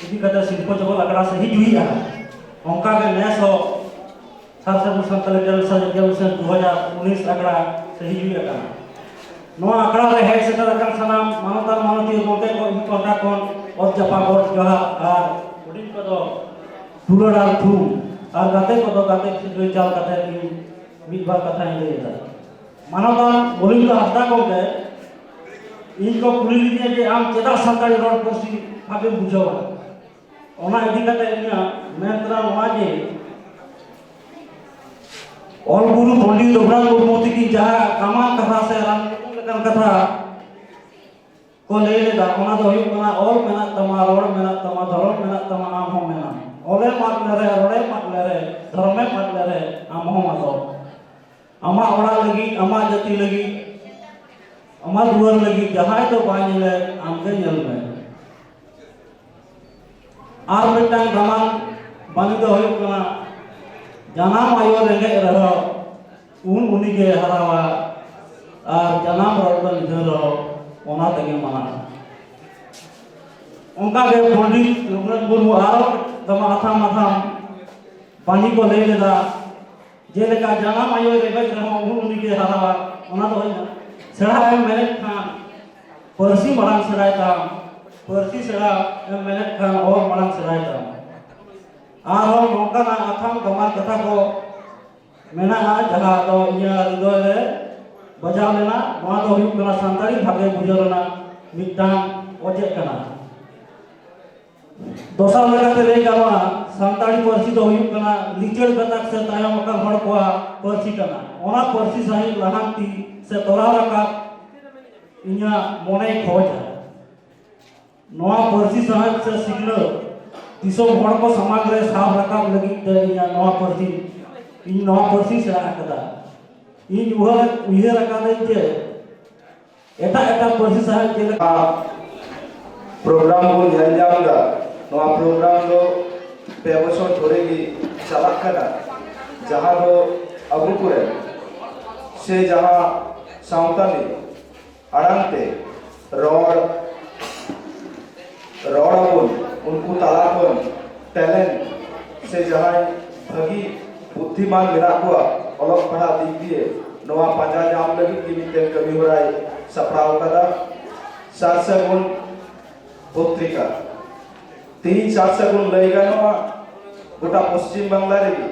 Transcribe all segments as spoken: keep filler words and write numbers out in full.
ᱤᱫᱤ ᱠᱟᱛᱮ ᱥᱤᱞᱯᱚ ᱡᱚᱜᱚᱛ ᱟᱠᱷᱲᱟ ᱥᱮ ᱦᱤᱡᱩᱜ ᱦᱩᱭᱩᱜᱼᱟ᱾ ᱚᱱᱠᱟᱜᱮ ᱱᱮᱥ ᱦᱚᱸ ᱥᱟᱨ ᱥᱟᱹᱜᱩᱱ ᱥᱟᱱᱛᱟᱲᱤ ᱴᱮᱞᱮᱱᱴ ᱥᱟᱨᱪ ᱮᱠᱟᱰᱮᱢᱤ ᱫᱩ ᱦᱟᱡᱟᱨ ᱩᱱᱤᱥ ᱟᱠᱷᱲᱟ ᱥᱮ ᱦᱤᱡᱩᱜ ᱦᱩᱭ ᱟᱠᱟᱱᱟ᱾ ᱱᱚᱣᱟ ᱟᱠᱷᱲᱟ ᱨᱮ ᱦᱮᱡ ᱥᱮᱴᱮᱨ ᱟᱠᱟᱱ ᱥᱟᱱᱟᱢ ᱢᱟᱱᱚᱛᱟᱱ ᱢᱟᱱᱚᱛᱤᱭᱟᱹ ᱜᱚᱢᱠᱮ ᱠᱚ ᱤᱧ ᱯᱟᱦᱴᱟ ᱠᱷᱚᱱ ᱚᱛ ᱡᱟᱯᱟᱜ ᱜᱚᱰ ᱡᱚᱦᱟᱨ ᱟᱨ ᱦᱩᱰᱤᱧ ᱠᱚᱫᱚ ᱫᱩᱞᱟᱹᱲ ᱟᱨ ᱛᱷᱩᱢ ᱟᱨ ᱜᱟᱛᱮ ᱠᱚᱫᱚ ᱜᱟᱛᱮ ᱥᱤᱠᱲᱤ ᱪᱟᱞ ᱠᱟᱛᱮ ᱤᱧ ᱢᱤᱫ ᱵᱟᱨ ᱠᱟᱛᱷᱟᱧ ᱞᱟᱹᱭ ᱮᱫᱟ᱾ ᱢᱟᱱᱚᱛᱟᱱ ᱜᱳᱵᱤᱱᱫᱚ ᱦᱟᱸᱥᱫᱟ ᱜᱚᱢᱠᱮ ᱤᱧ ᱠᱚ ᱠᱩᱞᱤ ᱞᱤᱫᱤᱧᱟ ᱡᱮ ᱟᱢ ᱪᱮᱫᱟᱜ ᱥᱟᱱᱛᱟᱲᱤ ᱨᱚᱲ ᱯᱟᱹᱨᱥᱤ ᱵᱷᱟᱜᱮᱢ ᱵᱩᱡᱷᱟᱹᱣᱟ? ᱚᱱᱟ ᱤᱫᱤ ᱠᱟᱛᱮ ᱤᱧᱟᱹᱜ ᱢᱮᱱ ᱛᱮᱱᱟᱜ ᱱᱚᱣᱟ ᱡᱮ ᱚᱞ ᱜᱩᱨᱩ ᱯᱚᱱᱰᱤᱛ ᱨᱚᱜᱷᱩᱱᱟᱛᱷ ᱢᱩᱨᱢᱩ ᱛᱤᱠᱤᱱ ᱡᱟᱦᱟᱸ ᱠᱟᱢᱟᱱ ᱠᱟᱛᱷᱟ ᱥᱮ ᱨᱟᱱ ᱢᱩᱨᱢᱩ ᱞᱮᱠᱟᱱ ᱠᱟᱛᱷᱟ ᱠᱚ ᱞᱟᱹᱭ ᱞᱮᱫᱟ, ᱚᱱᱟ ᱫᱚ ᱦᱩᱭᱩᱜ ᱠᱟᱱᱟ, ᱚᱞ ᱢᱮᱱᱟᱜ ᱛᱟᱢᱟ, ᱨᱚᱲ ᱢᱮᱱᱟᱜ ᱛᱟᱢᱟ, ᱫᱷᱚᱨᱚᱢ ᱢᱮᱱᱟᱜ ᱛᱟᱢᱟ, ᱟᱢ ᱦᱚᱸ ᱢᱮᱱᱟᱢ᱾ ᱚᱞᱮᱢ ᱟᱫ ᱞᱮᱨᱮ, ᱨᱚᱲᱮᱢ ᱟᱫ ᱞᱮᱨᱮ, ᱫᱷᱚᱨᱚᱢᱮᱢ ᱟᱫ ᱞᱮᱨᱮ, ᱟᱢ ᱦᱚᱸᱢ ᱟᱫᱚᱜ᱾ ᱟᱢᱟᱜ ᱚᱲᱟᱜ ᱞᱟᱹᱜᱤᱫ, ᱟᱢᱟᱜ ᱡᱟᱹᱛᱤ ᱞᱟᱹᱜᱤᱫ, ᱟᱢᱟᱜ ᱫᱩᱣᱟᱹᱨ ᱞᱟᱹᱜᱤᱫ ᱡᱟᱦᱟᱸᱭ ᱫᱚ ᱵᱟᱭ ᱧᱮᱞᱮ, ᱟᱢᱜᱮ ᱧᱮᱞ ᱢᱮ᱾ ᱟᱨ ᱢᱤᱫᱴᱟᱝ ᱫᱟᱢᱟᱱ ᱵᱟᱹᱱᱤ ᱫᱚ ᱦᱩᱭᱩᱜ ᱠᱟᱱᱟ, ᱡᱟᱱᱟᱢ ᱟᱭᱳ ᱨᱮᱸᱜᱮᱡ ᱨᱮᱦᱚᱸ ᱩᱱ ᱩᱱᱤᱜᱮ ᱦᱟᱨᱟᱣᱟ, ᱟᱨ ᱡᱟᱱᱟᱢ ᱨᱚᱲ ᱫᱚ ᱱᱤᱫᱷᱟᱹᱱ ᱨᱮᱦᱚᱸ ᱚᱱᱟ ᱛᱮᱜᱮ ᱢᱟᱱᱟᱣᱟ᱾ ᱚᱱᱠᱟᱜᱮ ᱯᱚᱱᱰᱤᱛ ᱨᱚᱜᱷᱩᱱᱟᱛᱷ ᱢᱩᱨᱢᱩ ᱟᱨᱚ ᱫᱟᱢᱟ ᱟᱛᱷᱟᱢ ᱟᱛᱷᱟᱢ ᱵᱟᱹᱱᱤ ᱠᱚ ᱞᱟᱹᱭ ᱞᱮᱫᱟ᱾ ᱡᱮᱞᱮᱠᱟ ᱡᱟᱱᱟᱢ ᱟᱭᱳ ᱨᱮᱸᱜᱮᱡ ᱨᱮᱦᱚᱸ ᱩᱱ ᱩᱱᱤᱜᱮ ᱦᱟᱨᱟᱣᱟ, ᱚᱱᱟ ᱫᱚ ᱦᱩᱭᱱᱟ ᱥᱮᱬᱟ ᱮᱢ ᱢᱮᱱᱮᱫ ᱠᱷᱟᱱ ᱯᱟᱹᱨᱥᱤ ᱢᱟᱲᱟᱝ ᱥᱮᱬᱟᱭ ᱛᱟᱢ, ᱯᱟᱹᱨᱥᱤ ᱥᱮᱬᱟ ᱮᱢ ᱢᱮᱱᱮᱫ ᱠᱷᱟᱱ ᱚᱞ ᱢᱟᱲᱟᱝ ᱥᱮᱬᱟᱭ ᱛᱟᱢ᱾ ᱟᱨᱦᱚᱸ ᱱᱚᱝᱠᱟᱱᱟᱜ ᱟᱛᱷᱟᱢ ᱫᱟᱢᱟᱱ ᱠᱟᱛᱷᱟ ᱠᱚ ᱢᱮᱱᱟᱜᱼᱟ, ᱡᱟᱦᱟᱸ ᱫᱚ ᱤᱧᱟᱹᱜ ᱦᱨᱤᱫᱚᱭ ᱨᱮ ᱵᱟᱡᱟᱣ ᱞᱮᱱᱟ᱾ ᱱᱚᱣᱟ ᱫᱚ ᱦᱩᱭᱩᱜ ᱠᱟᱱᱟ ᱥᱟᱱᱛᱟᱲᱤ ᱵᱷᱟᱜᱮ ᱵᱩᱡᱷᱟᱹᱣ ᱨᱮᱱᱟᱜ ᱢᱤᱫᱴᱟᱝ ᱚᱡᱮ ᱠᱟᱱᱟ᱾ ᱫᱚᱥᱟᱨ ᱞᱮᱠᱟᱛᱮ ᱞᱟᱹᱭ ᱜᱟᱱᱚᱜᱼᱟ, ᱥᱟᱱᱛᱟᱲᱤ ᱯᱟᱹᱨᱥᱤ ᱫᱚ ᱦᱩᱭᱩᱜ ᱠᱟᱱᱟ ᱞᱤᱪᱟᱹᱲ ᱜᱟᱛᱟᱠ ᱥᱮ ᱛᱟᱭᱚᱢ ᱟᱠᱟᱱ ᱦᱚᱲ ᱠᱚᱣᱟᱜ ᱯᱟᱹᱨᱥᱤ ᱠᱟᱱᱟ᱾ ᱚᱱᱟ ᱯᱟᱹᱨᱥᱤ ᱥᱟᱹᱦᱤᱡ ᱞᱟᱦᱟᱱᱛᱤ ᱥᱮ ᱛᱚᱨᱟᱣ ᱨᱟᱠᱟᱵ ᱤᱧᱟᱹᱜ ᱢᱚᱱᱮᱭ ᱠᱷᱚᱡᱟ᱾ ᱱᱚᱣᱟ ᱯᱟᱹᱨᱥᱤ ᱥᱟᱶᱦᱮᱫ ᱥᱮ ᱥᱤᱠᱷᱱᱟᱹᱛ ᱫᱤᱥᱚᱢ ᱦᱚᱲ ᱠᱚ ᱥᱟᱢᱟᱝ ᱨᱮ ᱥᱟᱵ ᱨᱟᱠᱟᱵ ᱞᱟᱹᱜᱤᱫ ᱛᱮ ᱤᱧᱟᱹᱜ ᱱᱚᱣᱟ ᱯᱟᱹᱨᱥᱤ, ᱤᱧ ᱱᱚᱣᱟ ᱯᱟᱹᱨᱥᱤ ᱥᱮᱬᱟ ᱟᱠᱟᱫᱟ᱾ ᱤᱧ ᱩᱭᱦᱟᱹᱨ, ᱩᱭᱦᱟᱹᱨ ᱟᱠᱟᱫᱟᱹᱧ ᱡᱮ ᱮᱴᱟᱜ ᱮᱴᱟᱜ ᱯᱟᱹᱨᱥᱤ ᱥᱟᱶᱦᱮᱫ ᱪᱮᱫ ᱞᱮᱠᱟ᱾ ᱯᱨᱳᱜᱨᱟᱢ ᱵᱚᱱ ᱧᱮᱞ ᱧᱟᱢ ᱮᱫᱟ, ᱱᱚᱣᱟ ᱯᱨᱳᱜᱨᱟᱢ ᱫᱚ ᱯᱮ ᱵᱚᱪᱷᱚᱨ ᱫᱷᱚᱨᱮ ᱜᱮ ᱪᱟᱞᱟᱜ ᱠᱟᱱᱟ, ᱡᱟᱦᱟᱸ ᱫᱚ ᱟᱵᱚ ᱠᱚᱨᱮ ᱥᱮ ᱡᱟᱦᱟᱸ ᱥᱟᱶᱛᱟᱞᱤ ᱟᱲᱟᱝ ᱛᱮ ᱨᱚᱲ, ᱨᱚᱲ ᱟᱵᱚᱱ, ᱩᱱᱠᱩ ᱛᱟᱞᱟ ᱠᱷᱚᱱ ᱴᱮᱞᱮᱱᱴ ᱥᱮ ᱡᱟᱦᱟᱸᱭ ᱵᱷᱟᱹᱜᱤ ᱵᱩᱫᱽᱫᱷᱤᱢᱟᱱ ᱢᱮᱱᱟᱜ ᱠᱚᱣᱟ ᱚᱞᱚᱜ ᱯᱟᱲᱦᱟᱜ ᱫᱤᱠ ᱫᱤᱭᱮ, ᱱᱚᱣᱟ ᱯᱟᱸᱡᱟ ᱧᱟᱢ ᱞᱟᱹᱜᱤᱫ ᱜᱮ ᱢᱤᱫᱴᱮᱱ ᱠᱟᱹᱢᱤ ᱦᱚᱨᱟᱭ ᱥᱟᱯᱲᱟᱣ ᱟᱠᱟᱫᱟ ᱥᱟᱨ ᱥᱟᱹᱜᱩᱱ ᱯᱚᱛᱨᱤᱠᱟ᱾ ᱛᱮᱦᱮᱧ ᱥᱟᱨ ᱥᱟᱹᱜᱩᱱ ᱞᱟᱹᱭ ᱜᱟᱱᱚᱜᱼᱟ, ᱜᱚᱴᱟ ᱯᱚᱥᱪᱤᱢ ᱵᱟᱝᱞᱟ ᱨᱮᱜᱮ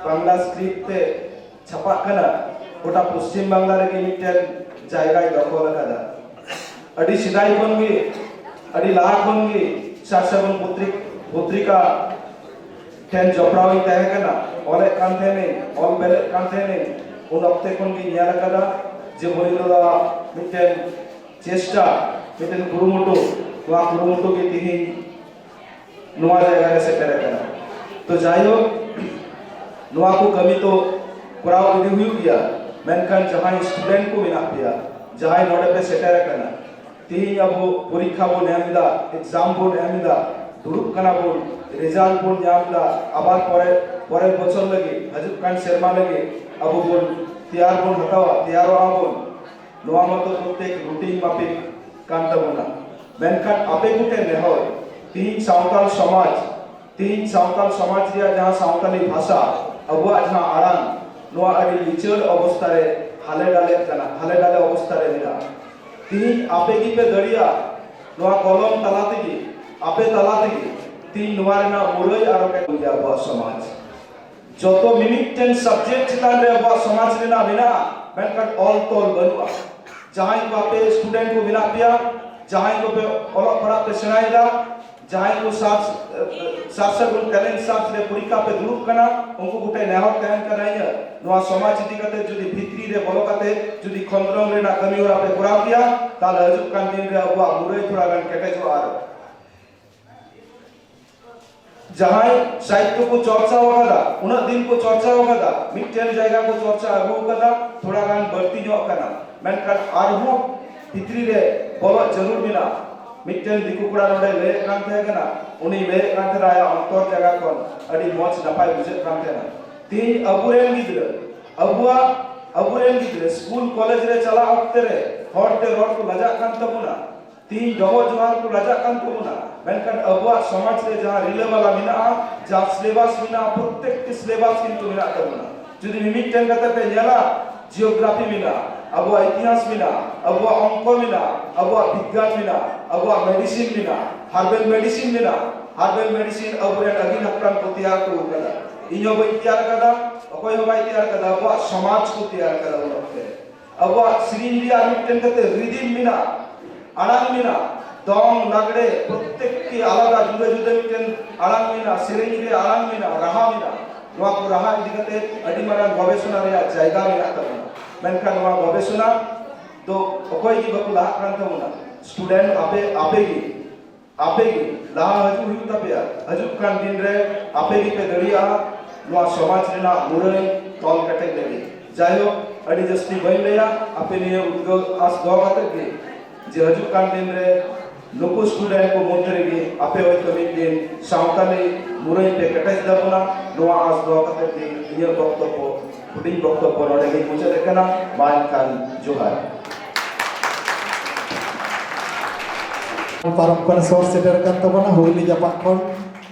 ᱵᱟᱝᱞᱟ ᱥᱠᱨᱤᱯᱴ ᱛᱮ ᱪᱷᱟᱯᱟᱜ ᱠᱟᱱᱟ, ᱜᱚᱴᱟ ᱯᱚᱥᱪᱤᱢ ᱵᱟᱝᱞᱟ ᱨᱮᱜᱮ ᱢᱤᱫᱴᱮᱱ ᱡᱟᱭᱜᱟᱭ ᱫᱚᱠᱷᱚᱞ ᱟᱠᱟᱫᱟ᱾ ᱟᱹᱰᱤ ᱥᱮᱫᱟᱭ ᱠᱷᱚᱱ ᱜᱮ, ᱟᱹᱰᱤ ᱞᱟᱦᱟ ᱠᱷᱚᱱ ᱜᱮ ᱥᱟᱨ ᱥᱟᱹᱜᱩᱱ ᱯᱚᱛᱨᱤ-, ᱯᱚᱛᱨᱤᱠᱟ ᱴᱷᱮᱱ ᱡᱚᱯᱲᱟᱣ ᱤᱧ ᱛᱟᱦᱮᱸ ᱠᱟᱱᱟ᱾ ᱚᱞᱮᱫ ᱠᱟᱱ ᱛᱟᱦᱮᱱᱟᱹᱧ, ᱚᱞ ᱵᱮᱞᱮᱫ ᱠᱟᱱ ᱛᱟᱦᱮᱱᱟᱹᱧ᱾ ᱩᱱ ᱚᱠᱛᱮ ᱠᱷᱚᱱ ᱜᱤᱧ ᱧᱮᱞ ᱟᱠᱟᱫᱟ ᱡᱮ ᱵᱚᱞᱤ ᱫᱟᱫᱟᱣᱟᱜ ᱢᱤᱫᱴᱮᱱ ᱪᱮᱥᱴᱟ, ᱢᱤᱫᱴᱮᱱ ᱠᱩᱨᱩᱢᱩᱴᱩ, ᱱᱚᱣᱟ ᱠᱩᱨᱩᱢᱩᱴᱩ ᱜᱮ ᱛᱮᱦᱮᱧ ᱱᱚᱣᱟ ᱡᱟᱭᱜᱟ ᱨᱮ ᱥᱮᱴᱮᱨ ᱟᱠᱟᱱᱟ᱾ ᱛᱚ ᱡᱟᱭᱦᱳᱠ, ᱱᱚᱣᱟ ᱠᱚ ᱠᱟᱹᱢᱤ ᱛᱚ ᱠᱚᱨᱟᱣ ᱤᱫᱤ ᱦᱩᱭᱩᱜ ᱜᱮᱭᱟ, ᱢᱮᱱᱠᱷᱟᱱ ᱡᱟᱦᱟᱸᱭ ᱥᱴᱩᱰᱮᱱᱴ ᱠᱚ ᱢᱮᱱᱟᱜ ᱯᱮᱭᱟ, ᱡᱟᱦᱟᱸᱭ ᱱᱚᱰᱮ ᱯᱮ ᱥᱮᱴᱮᱨ ᱟᱠᱟᱱᱟ, ᱛᱮᱦᱮᱧ ᱟᱵᱚ ᱯᱚᱨᱤᱠᱠᱷᱟ ᱵᱚᱱ ᱮᱢ ᱮᱫᱟ, ᱮᱠᱡᱟᱢ ᱵᱚᱱ ᱮᱢ ᱮᱫᱟ, ᱫᱩᱲᱩᱵ ᱠᱟᱱᱟ ᱵᱚᱱ, ᱨᱮᱡᱟᱞᱴ ᱵᱚᱱ ᱧᱟᱢ ᱮᱫᱟ, ᱟᱵᱟᱨ ᱯᱚᱨᱮ, ᱯᱚᱨᱮᱨ ᱵᱚᱪᱷᱚᱨ ᱞᱟᱹᱜᱤᱫ, ᱦᱤᱡᱩᱜ ᱠᱟᱱ ᱥᱮᱨᱢᱟ ᱞᱟᱹᱜᱤᱫ ᱟᱵᱚ ᱵᱚᱱ ᱛᱮᱭᱟᱨ ᱵᱚᱱ ᱦᱟᱛᱟᱣᱟ, ᱛᱮᱭᱟᱨᱚᱜᱼᱟ ᱵᱚᱱ᱾ ᱱᱚᱣᱟ ᱢᱟᱛᱚ ᱯᱨᱚᱛᱮᱠ ᱨᱩᱴᱤᱱ ᱢᱟᱯᱷᱤᱠ ᱠᱟᱱ ᱛᱟᱵᱚᱱᱟ᱾ ᱢᱮᱱᱠᱷᱟᱱ ᱟᱯᱮ ᱠᱚᱴᱷᱮᱱ ᱱᱮᱦᱚᱨ, ᱛᱤᱦᱤᱧ ᱥᱟᱶᱛᱟᱞ ᱥᱚᱢᱟᱡᱽ, ᱛᱤᱦᱤᱧ ᱥᱟᱶᱛᱟᱞ ᱥᱚᱢᱟᱡᱽ ᱨᱮᱭᱟᱜ ᱡᱟᱦᱟᱸ ᱥᱟᱶᱛᱟᱞᱤ ᱵᱷᱟᱥᱟ, ᱟᱵᱚᱣᱟᱜ ᱡᱟᱦᱟᱸ ᱟᱲᱟᱝ, ᱱᱚᱣᱟ ᱟᱹᱰᱤ ᱞᱤᱪᱟᱹᱲ ᱚᱵᱚᱥᱛᱟ ᱨᱮ ᱦᱟᱞᱮ ᱰᱟᱞᱮᱜ ᱠᱟᱱᱟ, ᱦᱟᱞᱮ ᱰᱟᱞᱮ ᱚᱵᱚᱥᱛᱟ ᱨᱮ ᱢᱮᱱᱟᱜᱼᱟ᱾ ᱛᱤᱦᱤᱧ ᱟᱯᱮ ᱜᱮᱯᱮ ᱫᱟᱲᱮᱭᱟᱜᱼᱟ, ᱱᱚᱣᱟ ᱠᱚᱞᱚᱢ ᱛᱟᱞᱟ ᱛᱮᱜᱮ, ᱟᱯᱮ ᱛᱟᱞᱟ ᱛᱮᱜᱮ ᱛᱤᱦᱤᱧ ᱱᱚᱣᱟ ᱨᱮᱱᱟᱜ ᱢᱩᱨᱟᱹᱭ ᱟᱨᱚ ᱯᱮ ᱜᱮᱭᱟ ᱟᱵᱚᱣᱟᱜ ᱥᱚᱢᱟᱡᱽ᱾ ᱡᱚᱛᱚ ᱢᱤᱢᱤᱫᱴᱮᱱ ᱥᱟᱵᱡᱮᱠᱴ ᱪᱮᱛᱟᱱ ᱨᱮ ᱟᱵᱚᱣᱟᱜ ᱥᱚᱢᱟᱡᱽ ᱨᱮᱱᱟᱜ ᱢᱮᱱᱟᱜᱼᱟ, ᱢᱮᱱᱠᱷᱟᱱ ᱚᱞ ᱛᱚᱞ ᱵᱟᱹᱱᱩᱜᱼᱟ᱾ ᱡᱟᱦᱟᱸᱭ ᱠᱚ ᱟᱯᱮ ᱥᱴᱩᱰᱮᱱᱴ ᱠᱚ ᱢᱮᱱᱟᱜ ᱯᱮᱭᱟ, ᱡᱟᱦᱟᱸᱭ ᱠᱚᱯᱮ ᱚᱞᱚᱜ ᱯᱟᱲᱦᱟᱜ ᱯᱮ ᱥᱮᱬᱟᱭᱮᱫᱟ, ᱡᱟᱦᱟᱸᱭ ᱠᱚ ᱥᱟᱨᱪ, ᱥᱟᱨ ᱥᱟᱹᱜᱩᱱ ᱴᱮᱞᱮᱱᱴ ᱥᱟᱨᱪ ᱨᱮ ᱯᱚᱨᱤᱠᱠᱷᱟ ᱯᱮ ᱫᱩᱲᱩᱵ ᱠᱟᱱᱟ, ᱩᱱᱠᱩ ᱠᱚᱴᱷᱮᱱ ᱱᱮᱦᱚᱨ ᱛᱟᱦᱮᱱ ᱠᱟᱱᱟ ᱤᱧᱟᱹᱜ, ᱱᱚᱣᱟ ᱥᱚᱢᱟᱡᱽ ᱤᱫᱤ ᱠᱟᱛᱮ ᱡᱩᱫᱤ ᱵᱷᱤᱛᱨᱤ ᱨᱮ ᱵᱚᱞᱚ ᱠᱟᱛᱮ ᱡᱩᱫᱤ ᱠᱷᱚᱸᱫᱽᱨᱚᱝ ᱨᱮᱱᱟᱜ ᱠᱟᱹᱢᱤ ᱦᱚᱨᱟ ᱯᱮ ᱠᱚᱨᱟᱣ ᱠᱮᱭᱟ, ᱛᱟᱦᱞᱮ ᱦᱤᱡᱩᱜ ᱠᱟᱱ ᱫᱤᱱ ᱨᱮ ᱟᱵᱚᱣᱟᱜ ᱢᱩᱨᱟᱹᱭ ᱛᱷᱚᱲᱟ ᱜᱟᱱ ᱠᱮᱴᱮᱡᱚᱜᱼᱟ᱾ ᱟᱨ ᱡᱟᱦᱟᱸᱭ ᱥᱟᱦᱤᱛᱛᱚ ᱠᱚ ᱪᱚᱨᱪᱟ ᱟᱠᱟᱫᱟ, ᱩᱱᱟᱹᱜ ᱫᱤᱱ ᱠᱚ ᱪᱚᱨᱪᱟ ᱟᱠᱟᱫᱟ, ᱢᱤᱫᱴᱮᱱ ᱡᱟᱭᱜᱟ ᱠᱚ ᱪᱚᱨᱪᱟ ᱟᱹᱜᱩ ᱟᱠᱟᱫᱟ, ᱛᱷᱚᱲᱟ ᱜᱟᱱ ᱵᱟᱹᱲᱛᱤ ᱧᱚᱜ ᱠᱟᱱᱟ, ᱢᱮᱱᱠᱷᱟᱱ ᱟᱨᱦᱚᱸ ᱵᱷᱤᱛᱨᱤ ᱨᱮ ᱵᱚᱞᱚᱜ ᱡᱟᱹᱨᱩᱲ ᱢᱮᱱᱟᱜᱼᱟ᱾ ᱢᱤᱫᱴᱮᱱ ᱫᱤᱠᱩ ᱠᱚᱲᱟ ᱱᱚᱰᱮ ᱞᱟᱹᱭᱮᱫ ᱠᱟᱱ ᱛᱟᱦᱮᱸ ᱠᱟᱱᱟ, ᱩᱱᱤ ᱞᱟᱹᱭᱮᱫ ᱠᱟᱱ ᱛᱟᱦᱮᱸᱱᱟ ᱟᱭᱟᱜ ᱚᱱᱛᱚᱨ ᱡᱟᱭᱜᱟ ᱠᱷᱚᱱ ᱟᱹᱰᱤ ᱢᱚᱡᱽ ᱱᱟᱯᱟᱭ ᱵᱩᱡᱷᱟᱹᱜ ᱠᱟᱱ ᱛᱟᱦᱮᱸᱱᱟ᱾ ᱛᱮᱦᱤᱧ ᱟᱵᱚᱨᱮᱱ ᱜᱤᱫᱽᱨᱟᱹ, ᱟᱵᱚᱣᱟᱜ, ᱟᱵᱚᱨᱮᱱ ᱜᱤᱫᱽᱨᱟᱹ ᱥᱠᱩᱞ ᱠᱚᱞᱮᱡᱽ ᱨᱮ ᱪᱟᱞᱟᱜ ᱚᱠᱛᱮ ᱨᱮ ᱦᱚᱲ ᱛᱮ ᱨᱚᱲ ᱠᱚ ᱞᱟᱡᱟᱜ ᱠᱟᱱ ᱛᱟᱵᱚᱱᱟ᱾ ᱛᱤᱦᱤᱧ ᱰᱚᱵᱚᱜ ᱡᱚᱦᱟᱨ ᱠᱚ ᱞᱟᱡᱟᱜ ᱠᱟᱱ ᱛᱟᱵᱚᱱᱟ, ᱢᱮᱱᱠᱷᱟᱱ ᱟᱵᱚᱣᱟᱜ ᱥᱚᱢᱟᱡᱽ ᱨᱮ ᱡᱟᱦᱟᱸ ᱨᱤᱞᱟᱹᱢᱟᱞᱟ ᱢᱮᱱᱟᱜᱼᱟ, ᱡᱟᱦᱟᱸ ᱥᱤᱞᱮᱵᱟᱥ ᱢᱮᱱᱟᱜᱼᱟ, ᱯᱨᱚᱛᱮᱠᱴᱤ ᱥᱤᱞᱮᱵᱟᱥ ᱠᱤᱱᱛᱩ ᱢᱮᱱᱟᱜ ᱛᱟᱵᱚᱱᱟ᱾ ᱡᱩᱫᱤ ᱢᱤᱢᱤᱫᱴᱮᱱ ᱠᱟᱛᱮ ᱯᱮ ᱧᱮᱞᱟ, ᱡᱤᱭᱳᱜᱨᱟᱯᱷᱤ ᱢᱮᱱᱟᱜᱼᱟ, ᱟᱵᱚᱣᱟᱜ ᱤᱛᱤᱦᱟᱥ ᱢᱮᱱᱟᱜᱼᱟ, ᱟᱵᱚᱣᱟᱜ ᱚᱝᱠᱚ ᱢᱮᱱᱟᱜᱼᱟ, ᱟᱵᱚᱣᱟᱜ ᱵᱤᱜᱽᱜᱟᱱ ᱢᱮᱱᱟᱜᱼᱟ, ᱟᱵᱚᱣᱟᱜ ᱢᱮᱰᱤᱥᱤᱱ ᱢᱮᱱᱟᱜᱼᱟ, ᱦᱟᱨᱵᱮᱞ ᱢᱮᱰᱤᱥᱤᱱ ᱢᱮᱱᱟᱜᱼᱟ, ᱦᱟᱨᱵᱮᱞ ᱢᱮᱰᱤᱥᱤᱱ ᱟᱵᱚᱨᱮᱱ ᱟᱹᱜᱤᱞ ᱦᱟᱯᱲᱟᱢ ᱠᱚ ᱛᱮᱭᱟᱨ ᱠᱚ ᱟᱠᱟᱫᱟ᱾ ᱤᱧ ᱦᱚᱸ ᱵᱟᱹᱧ ᱛᱮᱭᱟᱨ ᱟᱠᱟᱫᱟ, ᱚᱠᱚᱭ ᱦᱚᱸ ᱵᱟᱭ ᱛᱮᱭᱟᱨ ᱟᱠᱟᱫᱟ, ᱟᱵᱚᱣᱟᱜ ᱥᱚᱢᱟᱡᱽ ᱠᱚ ᱛᱮᱭᱟᱨ ᱟᱠᱟᱫᱟ ᱩᱱ ᱚᱠᱛᱮ᱾ ᱟᱵᱚᱣᱟᱜ ᱥᱮᱨᱮᱧ ᱨᱮᱭᱟᱜ ᱢᱤᱫᱴᱮᱱ ᱠᱟᱛᱮ ᱨᱤᱫᱤᱢ ᱢᱮᱱᱟᱜᱼᱟ, ᱟᱲᱟᱝ ᱢᱮᱱᱟᱜᱼᱟ, ᱫᱚᱝ, ᱞᱟᱜᱽᱲᱮ, ᱯᱨᱚᱛᱮᱠᱴᱤ ᱟᱞᱟᱫᱟ ᱡᱩᱫᱟᱹ ᱡᱩᱫᱟᱹ ᱢᱤᱫᱴᱮᱱ ᱟᱲᱟᱝ ᱢᱮᱱᱟᱜᱼᱟ, ᱥᱮᱨᱮᱧ ᱨᱮᱭᱟᱜ ᱟᱲᱟᱝ ᱢᱮᱱᱟᱜᱼᱟ, ᱨᱟᱦᱟ ᱢᱮᱱᱟᱜᱼᱟ᱾ ᱱᱚᱣᱟ ᱠᱚ ᱨᱟᱦᱟ ᱤᱫᱤ ᱠᱟᱛᱮ ᱟᱹᱰᱤ ᱢᱟᱨᱟᱝ ᱜᱚᱵᱮᱥᱚᱱᱟ ᱨᱮᱭᱟᱜ ᱡᱟᱭᱜᱟ ᱢᱮᱱᱟᱜ ᱛᱟᱵᱚᱱᱟ᱾ ᱢᱮᱱᱠᱷᱟᱱ ᱱᱚᱣᱟ ᱜᱚᱵᱮᱥᱚᱱᱟ ᱫᱚ ᱚᱠᱚᱭ ᱜᱮ ᱵᱟᱠᱚ ᱞᱟᱦᱟᱜ ᱠᱟᱱ ᱛᱟᱵᱚᱱᱟ᱾ ᱥᱴᱩᱰᱮᱱᱴ ᱟᱯᱮ, ᱟᱯᱮ ᱜᱮ, ᱟᱯᱮ ᱜᱮ ᱞᱟᱦᱟ ᱦᱤᱡᱩᱜ ᱦᱩᱭᱩᱜ ᱛᱟᱯᱮᱭᱟ᱾ ᱦᱤᱡᱩᱜ ᱠᱟᱱ ᱫᱤᱱ ᱨᱮ ᱟᱯᱮ ᱜᱮᱯᱮ ᱫᱟᱲᱮᱭᱟᱜᱼᱟ ᱱᱚᱣᱟ ᱥᱚᱢᱟᱡᱽ ᱨᱮᱱᱟᱜ ᱢᱩᱨᱟᱹᱭ ᱛᱚᱞ ᱠᱮᱴᱮᱡ ᱞᱟᱹᱜᱤᱫ᱾ ᱡᱟᱭᱦᱳᱠ, ᱟᱹᱰᱤ ᱡᱟᱹᱥᱛᱤ ᱵᱟᱹᱧ ᱞᱟᱹᱭᱟ, ᱟᱯᱮ ᱱᱤᱭᱟᱹ ᱩᱫᱽᱜᱟᱹᱣ ᱟᱸᱥ ᱫᱚᱦᱚ ᱠᱟᱛᱮ ᱜᱮ ᱡᱮ ᱦᱤᱡᱩᱜ ᱠᱟᱱ ᱫᱤᱱ ᱨᱮ ᱱᱩᱠᱩ ᱥᱴᱩᱰᱮᱱᱴ ᱠᱚ ᱢᱚᱫᱽᱫᱷᱮ ᱨᱮᱜᱮ ᱟᱯᱮ ᱦᱚᱭᱛᱳ ᱢᱤᱫ ᱫᱤᱱ ᱥᱟᱶᱛᱟᱞᱤ ᱢᱩᱨᱟᱹᱭ ᱯᱮ ᱠᱮᱴᱮᱡ ᱛᱟᱵᱚᱱᱟ, ᱱᱚᱣᱟ ᱟᱸᱥ ᱫᱚᱦᱚ ᱠᱟᱛᱮ ᱜᱮ ᱤᱧᱟᱹᱜ ᱵᱚᱠᱛᱚᱵᱵᱚ, ᱦᱩᱰᱤᱧ ᱵᱚᱠᱛᱚᱵᱵᱚ ᱱᱚᱰᱮ ᱜᱮᱧ ᱢᱩᱪᱟᱹᱫ ᱮᱫ ᱠᱟᱱᱟ᱾ ᱢᱟ ᱮᱱᱠᱷᱟᱱ ᱡᱚᱦᱟᱨ᱾ ᱯᱟᱨᱚᱢ ᱠᱷᱚᱱ ᱥᱚᱦᱚᱨ ᱥᱮᱴᱮᱨ ᱟᱠᱟᱱ ᱛᱟᱵᱚᱱᱟ ᱦᱩᱜᱽᱞᱤ ᱡᱟᱯᱟᱜ ᱠᱷᱚᱱ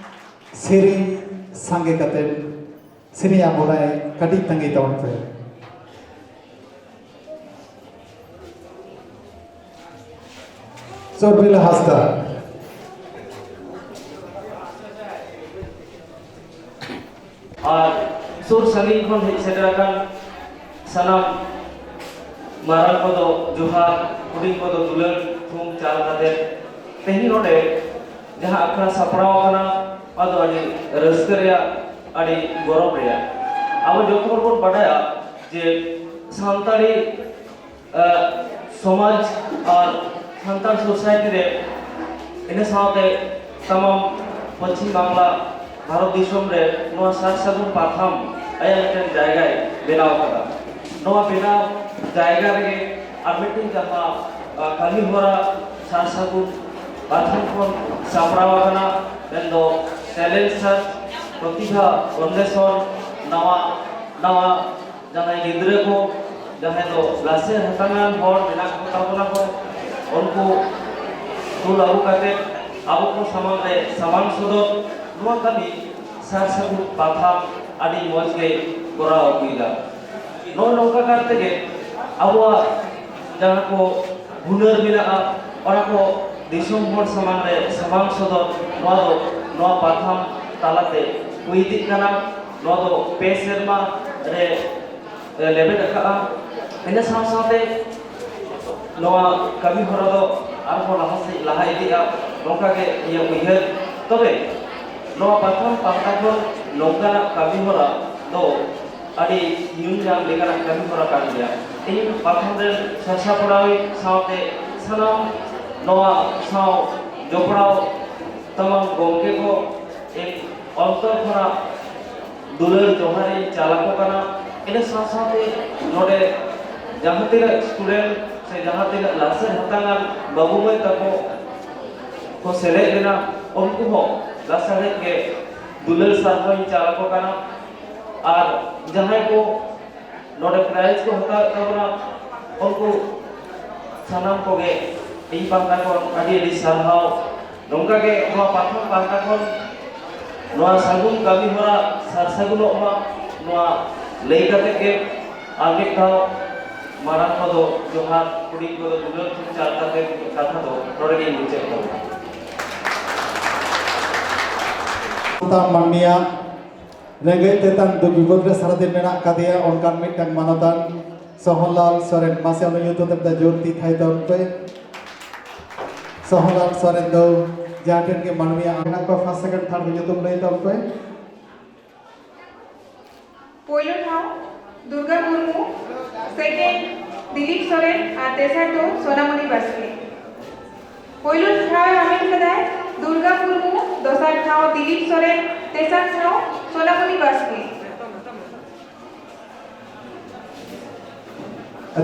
ᱥᱮᱨᱮᱧ ᱥᱟᱸᱜᱮ ᱠᱟᱛᱮ ᱥᱮᱨᱮᱧ ᱟᱵᱚᱱᱟᱭ, ᱠᱟᱹᱴᱤᱡ ᱛᱟᱸᱜᱤ ᱛᱟᱵᱚᱱ ᱯᱮ᱾ ᱥᱚᱨᱵᱤᱞᱟ ᱦᱟᱸᱥᱫᱟ᱾ ᱟᱨ ᱥᱩᱨ ᱥᱟᱺᱜᱤᱧ ᱠᱷᱚᱱ ᱦᱮᱡ ᱥᱮᱴᱮᱨ ᱟᱠᱟᱱ ᱥᱟᱱᱟᱢ ᱢᱟᱨᱟᱝ ᱠᱚᱫᱚ ᱡᱚᱦᱟᱨ, ᱦᱩᱰᱤᱧ ᱠᱚᱫᱚ ᱫᱩᱞᱟᱹᱲ ᱛᱷᱩᱢ ᱪᱟᱞ ᱠᱟᱛᱮ ᱛᱮᱦᱮᱧ ᱱᱚᱰᱮ ᱡᱟᱦᱟᱸ ᱟᱠᱷᱲᱟ ᱥᱟᱯᱲᱟᱣ ᱟᱠᱟᱱᱟ, ᱚᱱᱟ ᱫᱚ ᱟᱹᱰᱤ ᱨᱟᱹᱥᱠᱟᱹ ᱨᱮᱭᱟᱜ, ᱟᱹᱰᱤ ᱜᱚᱨᱚᱵᱽ ᱨᱮᱭᱟᱜ᱾ ᱟᱵᱚ ᱡᱚᱛᱚ ᱦᱚᱲ ᱵᱚᱱ ᱵᱟᱰᱟᱭᱟ ᱡᱮ ᱥᱟᱱᱛᱟᱲᱤ ᱥᱚᱢᱟᱡᱽ ᱟᱨ ᱥᱟᱱᱛᱟᱲ ᱥᱳᱥᱟᱭᱴᱤ ᱨᱮ, ᱤᱱᱟᱹ ᱥᱟᱶᱛᱮ ᱛᱟᱢᱟᱢ ᱯᱚᱪᱷᱤᱢ ᱵᱟᱝᱞᱟ, ᱵᱷᱟᱨᱚᱛ ᱫᱤᱥᱚᱢ ᱨᱮ ᱱᱚᱣᱟ ᱥᱟᱨ ᱥᱟᱹᱜᱩᱱ ᱯᱟᱛᱷᱟᱢ ᱟᱭᱟᱜ ᱢᱤᱫᱴᱮᱱ ᱡᱟᱭᱜᱟᱭ ᱵᱮᱱᱟᱣ ᱟᱠᱟᱫᱟ᱾ ᱱᱚᱣᱟ ᱵᱮᱱᱟᱣ ᱡᱟᱭᱜᱟ ᱨᱮᱜᱮ ᱟᱨ ᱢᱤᱫᱴᱮᱱ ᱡᱟᱦᱟᱸ, ᱟ, ᱠᱟᱹᱢᱤ ᱦᱚᱨᱟ ᱥᱟᱨ ᱥᱟᱹᱜᱩᱱ ᱯᱟᱛᱷᱟᱢ ᱠᱷᱚᱱ ᱥᱟᱯᱲᱟᱣ ᱟᱠᱟᱱᱟ, ᱢᱮᱱᱫᱚ ᱴᱮᱞᱮᱱᱴ ᱥᱟᱨᱪ, ᱯᱨᱚᱛᱤᱵᱷᱟ ᱚᱱᱵᱮᱥᱚᱱ, ᱱᱟᱣᱟ ᱱᱟᱣᱟ ᱡᱟᱦᱟᱸᱭ ᱜᱤᱫᱽᱨᱟᱹ ᱠᱚ, ᱡᱟᱦᱟᱸᱭ ᱫᱚ ᱞᱟᱥᱮᱨ ᱦᱟᱛᱟᱝ ᱟᱱ ᱦᱚᱲ ᱢᱮᱱᱟᱜ ᱠᱚ ᱛᱟᱵᱚᱱᱟ ᱠᱚ, ᱩᱱᱠᱩ ᱛᱩᱞ ᱟᱹᱜᱩ ᱠᱟᱛᱮ ᱟᱵᱚ ᱠᱚ ᱥᱟᱢᱟᱝ ᱨᱮ ᱥᱟᱢᱟᱝ ᱥᱚᱫᱚᱨ, ᱱᱚᱣᱟ ᱠᱟᱹᱢᱤ ᱥᱟᱨ ᱥᱟᱹᱜᱩᱱ ᱯᱟᱛᱷᱟᱢ ᱟᱹᱰᱤ ᱢᱚᱡᱽ ᱜᱮ ᱠᱚᱨᱟᱣ ᱟᱹᱜᱩᱭᱮᱫᱟ᱾ ᱱᱚᱜᱼᱚ ᱱᱚᱝᱠᱟ ᱠᱟᱨ ᱛᱮᱜᱮ ᱟᱵᱚᱣᱟᱜ ᱡᱟᱦᱟᱸ ᱠᱚ ᱦᱩᱱᱟᱹᱨ ᱢᱮᱱᱟᱜᱼᱟ, ᱚᱱᱟ ᱠᱚ ᱫᱤᱥᱚᱢ ᱦᱚᱲ ᱥᱟᱢᱟᱝ ᱨᱮ ᱥᱟᱢᱟᱝ ᱥᱚᱫᱚᱨ, ᱱᱚᱣᱟ ᱫᱚ ᱱᱚᱣᱟ ᱯᱟᱛᱷᱟᱢ ᱛᱟᱞᱟᱛᱮ ᱦᱩᱭ ᱤᱫᱤᱜ ᱠᱟᱱᱟ᱾ ᱱᱚᱣᱟ ᱫᱚ ᱯᱮ ᱥᱮᱨᱢᱟ ᱨᱮ ᱞᱮᱵᱮᱫ ᱟᱠᱟᱫᱼᱟ᱾ ᱤᱱᱟᱹ ᱥᱟᱶ ᱥᱟᱶᱛᱮ ᱱᱚᱣᱟ ᱠᱟᱹᱢᱤ ᱦᱚᱨᱟ ᱫᱚ ᱟᱨᱦᱚᱸ ᱞᱟᱦᱟ ᱥᱮᱫ ᱞᱟᱦᱟ ᱤᱫᱤᱜᱼᱟ, ᱱᱚᱝᱠᱟ ᱜᱮ ᱤᱧᱟᱹᱜ ᱩᱭᱦᱟᱹᱨ᱾ ᱛᱚᱵᱮ ᱱᱚᱣᱟ ᱯᱟᱛᱷᱟᱢ ᱯᱟᱦᱴᱟ ᱠᱷᱚᱱ ᱱᱚᱝᱠᱟᱱᱟᱜ ᱠᱟᱹᱢᱤ ᱦᱚᱨᱟ ᱫᱚ ᱟᱹᱰᱤ ᱧᱩᱢ ᱧᱟᱢ ᱞᱮᱠᱟᱱᱟᱜ ᱠᱟᱹᱢᱤ ᱦᱚᱨᱟ ᱠᱟᱱ ᱜᱮᱭᱟ᱾ ᱤᱧ ᱯᱟᱛᱷᱟᱢ ᱨᱮᱱ ᱥᱟᱥᱟᱯᱲᱟᱣᱤᱡ ᱥᱟᱶᱛᱮ ᱥᱟᱱᱟᱢ ᱱᱚᱣᱟ ᱥᱟᱶ ᱡᱚᱯᱲᱟᱣ ᱛᱟᱢᱟᱢ ᱜᱚᱢᱠᱮ ᱠᱚ ᱤᱧ ᱚᱱᱛᱚᱨ ᱠᱷᱚᱱᱟᱜ ᱫᱩᱞᱟᱹᱲ ᱡᱚᱦᱟᱨ ᱤᱧ ᱪᱟᱞ ᱟᱠᱚ ᱠᱟᱱᱟ᱾ ᱤᱱᱟᱹ ᱥᱟᱶ ᱥᱟᱶᱛᱮ ᱱᱚᱰᱮ ᱡᱟᱦᱟᱸ ᱛᱤᱱᱟᱹᱜ student ᱥᱮ ᱡᱟᱦᱟᱸ ᱛᱤᱱᱟᱹᱜ ᱞᱟᱥᱮᱨ ᱦᱟᱛᱟᱝ ᱟᱱ ᱵᱟᱹᱵᱩ ᱢᱟᱹᱭ ᱛᱟᱠᱚ ᱠᱚ ᱥᱮᱞᱮᱫ ᱞᱮᱱᱟ, ᱩᱱᱠᱩ ᱦᱚᱸ ᱞᱟᱥᱟᱲᱦᱮᱫ ᱜᱮ ᱫᱩᱞᱟᱹᱲ ᱥᱟᱨᱦᱟᱣ ᱤᱧ ᱪᱟᱞ ᱟᱠᱚ ᱠᱟᱱᱟ᱾ ᱟᱨ ᱡᱟᱦᱟᱸᱭ ᱠᱚ ᱱᱚᱰᱮ prize ᱠᱚ ᱦᱟᱛᱟᱣᱮᱫ ᱛᱟᱵᱚᱱᱟ, ᱩᱱᱠᱩ ᱥᱟᱱᱟᱢ ᱠᱚᱜᱮ ᱤᱧ ᱯᱟᱦᱴᱟ ᱠᱷᱚᱱ ᱟᱹᱰᱤ ᱟᱹᱰᱤ ᱥᱟᱨᱦᱟᱣ᱾ ᱱᱚᱝᱠᱟ ᱜᱮ ᱱᱚᱣᱟ ᱯᱟᱛᱷᱟᱢ ᱯᱟᱦᱴᱟ ᱠᱷᱚᱱ ᱱᱚᱣᱟ ᱥᱟᱹᱜᱩᱱ ᱠᱟᱹᱢᱤ ᱦᱚᱨᱟ ᱥᱟᱨ ᱥᱟᱹᱜᱩᱱᱚᱜ ᱢᱟ, ᱱᱚᱣᱟ ᱞᱟᱹᱭ ᱠᱟᱛᱮ ᱜᱮ ᱟᱨ ᱢᱤᱫ ᱫᱷᱟᱣ ᱢᱟᱨᱟᱝ ᱠᱚᱫᱚ ᱡᱚᱦᱟᱨ, ᱦᱩᱰᱤᱧ ᱠᱚᱫᱚ ᱫᱩᱞᱟᱹᱲ ᱛᱷᱩᱢ ᱪᱟᱞ ᱠᱟᱛᱮ ᱠᱟᱛᱷᱟ ᱫᱚ ᱱᱚᱰᱮ ᱜᱮᱧ ᱢᱩᱪᱟᱹᱫ ᱛᱟᱵᱚᱱᱟ᱾ ᱛᱟᱢ ᱢᱟᱹᱱᱢᱤᱭᱟᱜ ᱨᱮᱸᱜᱮᱡ ᱛᱮᱛᱟᱝ ᱫᱩᱠ ᱵᱤᱯᱚᱫ ᱨᱮ ᱥᱟᱨᱟᱫᱤᱱ ᱢᱮᱱᱟᱜ ᱠᱟᱫᱮᱭᱟ, ᱚᱱᱠᱟᱱ ᱢᱤᱫᱴᱟᱝ ᱢᱟᱱᱚᱛᱟᱱ ᱥᱚᱦᱚᱱᱞᱟᱞ ᱥᱚᱨᱮᱱ᱾ ᱢᱟᱥᱮ ᱚᱱᱟ ᱧᱩᱛᱩᱢ ᱛᱮ ᱢᱤᱫᱴᱟᱝ ᱡᱳᱨ ᱛᱤ ᱛᱷᱟᱭ ᱛᱟᱵᱚᱱ ᱯᱮ᱾ ᱥᱚᱦᱚᱱᱞᱟᱞ ᱥᱚᱨᱮᱱ ᱫᱚ ᱡᱟᱦᱟᱸ ᱴᱷᱮᱱ ᱜᱮ ᱢᱟᱹᱱᱢᱤᱭᱟᱜ ᱢᱮᱱᱟᱜ ᱠᱚᱣᱟ, first second third ᱧᱩᱛᱩᱢ ᱞᱟᱹᱭ ᱛᱟᱵᱚᱱ ᱯᱮ᱾ ᱯᱳᱭᱞᱳ ᱴᱷᱟᱶ ᱫᱩᱨᱜᱟ ᱢᱩᱨᱢᱩ, second ᱫᱤᱞᱤᱯ ᱥᱚᱨᱮᱱ ᱟᱨ ᱛᱮᱥᱟᱨ ᱫᱚ ᱥᱳᱱᱟᱢᱚᱱᱤ ᱵᱟᱥᱠᱮ᱾ ᱯᱳᱭᱞᱳ ᱴᱷᱟᱶ ᱮ ᱦᱟᱢᱮᱴ ᱠᱟᱫᱟᱭ ᱫᱩᱨᱜᱟ ᱢᱩᱨᱢᱩ, ᱫᱚᱥᱟᱨ ᱴᱷᱟᱶ ᱫᱤᱞᱤᱯ ᱥᱚᱨᱮᱱ, ᱛᱮᱥᱟᱨ ᱴᱷᱟᱶ ᱥᱳᱱᱟᱢᱚᱱᱤ ᱵᱟᱥᱠᱮ᱾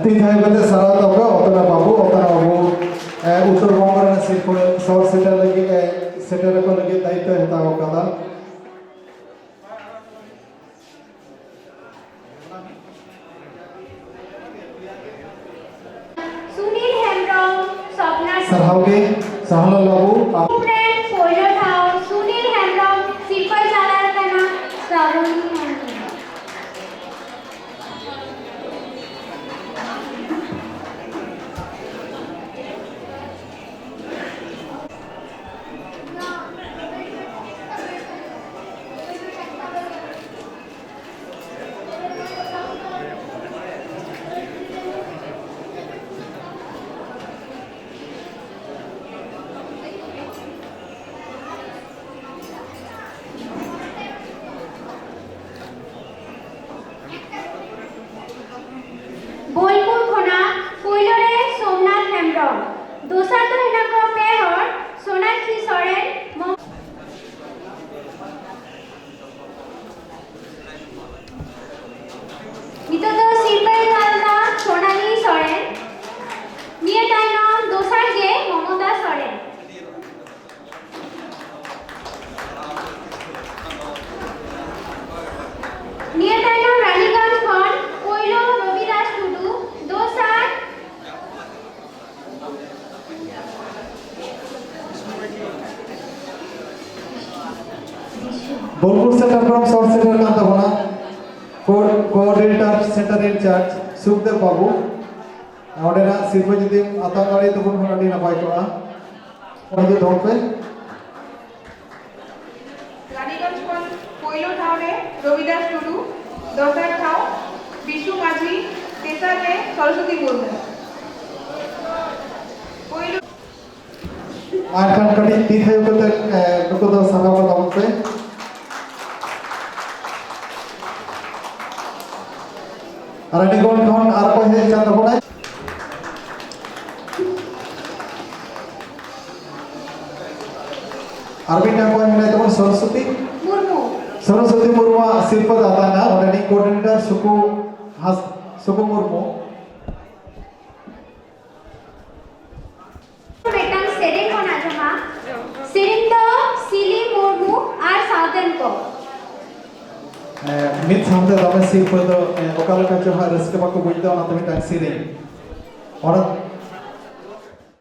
ᱛᱤ ᱛᱷᱟᱭᱚ ᱠᱟᱛᱮ ᱥᱟᱨᱦᱟᱣ ᱛᱟᱵᱚ ᱚᱛᱱᱟ ᱵᱟᱹᱵᱩ, ᱚᱛᱱᱟ ᱵᱟᱹᱵᱩ, ᱮ, ᱩᱛᱛᱚᱨ ᱵᱚᱝᱜᱚ ᱨᱮᱱᱟᱜ ᱥᱤᱨᱯᱟᱹ ᱥᱚᱦᱚᱨ ᱥᱮᱴᱮᱨ ᱞᱟᱹᱜᱤᱫ, ᱮ, ᱥᱮᱴᱮᱨ ᱟᱠᱚ ᱞᱟᱹᱜᱤᱫ ᱫᱟᱭᱤᱛᱛᱚᱭ ᱦᱟᱛᱟᱣ ᱟᱠᱟᱫᱟ᱾ ᱥᱩᱱᱤᱞ ᱦᱮᱢᱵᱨᱚᱢ, ᱥᱚᱯᱱᱟ ᱥᱟᱨᱦᱟᱣ ᱜᱮ᱾ ᱥᱟᱦᱞᱟ ᱵᱟᱹᱵᱩ, ᱟᱯ- ᱨᱮᱱ ᱯᱳᱭᱞᱳ ᱴᱷᱟᱶ ᱥᱩᱱᱤᱞ ᱦᱮᱢᱵᱨᱚᱢ, ᱥᱤᱨᱯᱟᱹᱭ ᱪᱟᱞ ᱟᱠᱟᱱᱟ ᱥᱨᱟᱵᱚᱱᱤ ᱦᱮᱢᱵᱨᱚᱢ᱾ ᱵᱳᱞᱯᱩᱨ ᱠᱷᱚᱱᱟᱜ ᱯᱳᱭᱞᱳ ᱨᱮ ᱥᱳᱢᱱᱟᱛᱷ ᱦᱮᱢᱵᱨᱚᱢ, ᱫᱚᱥᱟᱨ ᱫᱚ ᱦᱮᱱᱟᱜ ᱠᱚᱣᱟ ᱯᱮ ᱦᱚᱲ, ᱥᱳᱱᱟᱠᱷᱤ ᱥᱚᱨᱮᱱ, ᱢᱚ- ᱱᱤᱛᱚᱜ ᱫᱚ ᱥᱤᱨᱯᱟᱹᱭ ᱦᱟᱛᱟᱣ ᱮᱫᱟ ᱥᱳᱱᱟᱞᱤ ᱥᱚᱨᱮᱱ᱾ ᱱᱤᱭᱟᱹ ᱛᱟᱭᱱᱚᱢ ᱫᱚᱥᱟᱨ ᱜᱮ ᱢᱚᱢᱚᱛᱟ ᱥᱚᱨᱮᱱ᱾ ᱱᱤᱭᱟᱹ ᱛᱟᱭᱱᱚᱢ ᱨᱟᱱᱤᱜᱚᱸᱡᱽ ᱠᱷᱚᱱ ᱯᱳᱭᱞᱳ ᱨᱚᱵᱤᱫᱟᱥ ᱴᱩᱰᱩ, ᱫᱚᱥᱟᱨ ᱵᱳᱞᱯᱩᱨ ᱥᱮᱱᱴᱟᱨ ᱠᱷᱚᱱ ᱥᱚᱨᱴ ᱥᱮᱴᱟᱨ ᱠᱟᱱ ᱛᱟᱵᱚᱱᱟ, ᱠᱳ-, ᱠᱳᱚᱨᱰᱤᱱᱮᱴᱚᱨ ᱥᱮᱱᱴᱟᱨ ᱤᱱᱪᱟᱨᱡᱽ ᱥᱩᱠᱫᱮᱵ ᱵᱟᱹᱵᱩ᱾ ᱚᱸᱰᱮᱱᱟᱜ ᱥᱤᱨᱯᱟᱹ ᱡᱩᱫᱤᱢ ᱟᱛᱟᱝ ᱫᱟᱲᱮᱭᱟᱜ ᱛᱟᱵᱚᱱ ᱠᱷᱟᱱ ᱟᱹᱰᱤ ᱱᱟᱯᱟᱭ ᱠᱚᱜᱼᱟ᱾ ᱦᱤᱡᱩᱜ ᱛᱟᱵᱚᱱ ᱯᱮ᱾ ᱨᱟᱱᱤᱜᱚᱸᱡᱽ ᱠᱷᱚᱱ ᱯᱳᱭᱞᱳ ᱴᱷᱟᱶ ᱨᱮ ᱨᱚᱵᱤᱫᱟᱥ ᱴᱩᱰᱩ, ᱫᱚᱥᱟᱨ ᱴᱷᱟᱶ ᱵᱤᱥᱩ ᱢᱟᱹᱡᱷᱤ, ᱛᱮᱥᱟᱨ ᱨᱮ ᱥᱚᱨᱚᱥᱚᱛᱤ ᱢᱩᱨᱢᱩ᱾ ᱯᱳᱭᱞᱳ ᱟᱨ ᱠᱷᱟᱱ ᱠᱟᱹᱴᱤᱡ ᱛᱤ ᱛᱷᱟᱭᱚ ᱠᱟᱛᱮ, ᱮ, ᱱᱩᱠᱩ ᱫᱚ ᱥᱟᱸᱜᱷᱟᱨ ᱠᱚ ᱛᱟᱵᱚᱱ ᱯᱮ᱾ ᱨᱟᱱᱤᱜᱚᱸᱡᱽ ᱠᱷᱚᱱ ᱟᱨ ᱚᱠᱚᱭ ᱦᱮᱡ ᱟᱠᱟᱱ ᱛᱟᱵᱚᱱᱟᱭ? ᱟᱨ ᱢᱤᱫᱴᱟᱝ ᱚᱠᱚᱭ ᱢᱮᱱᱟᱭ ᱛᱟᱵᱚᱱ? ᱥᱚᱨᱚᱥᱚᱛᱤ ᱢᱩᱨᱢᱩ᱾ ᱥᱚᱨᱚᱥᱚᱛᱤ ᱢᱩᱨᱢᱩᱣᱟᱜ ᱥᱤᱨᱯᱟᱹ ᱫᱚ ᱦᱟᱛᱟᱣ ᱮᱱᱟ ᱚᱸᱰᱮᱱᱤᱡ ᱠᱳᱚᱨᱰᱤᱱᱮᱴᱚᱨ ᱥᱩᱠᱩ ᱦᱟᱸᱥ-, ᱥᱩᱠᱩ ᱢᱩᱨᱢᱩ᱾ ᱢᱤᱫᱴᱟᱝ ᱥᱮᱨᱮᱧ ᱵᱚᱱ ᱟᱸᱡᱚᱢᱟ᱾ ᱥᱮᱨᱮᱧ ᱫᱚ ᱥᱤᱞᱤ ᱢᱩᱨᱢᱩ ᱟᱨ ᱥᱟᱶᱛᱮᱱ ᱠᱚ᱾ ᱮ, ᱢᱤᱫ ᱥᱟᱶᱛᱮ ᱫᱚᱢᱮ ᱥᱤᱨᱯᱟᱹ ᱫᱚ, ᱮ, ᱚᱠᱟ ᱞᱮᱠᱟ ᱪᱚ ᱦᱟᱸᱜ ᱨᱟᱹᱥᱠᱟᱹ ᱵᱟᱠᱚ ᱵᱩᱡᱽ ᱮᱫᱟ, ᱚᱱᱟᱛᱮ ᱢᱤᱫᱴᱟᱝ ᱥᱮᱨᱮᱧ᱾ ᱚᱱᱟ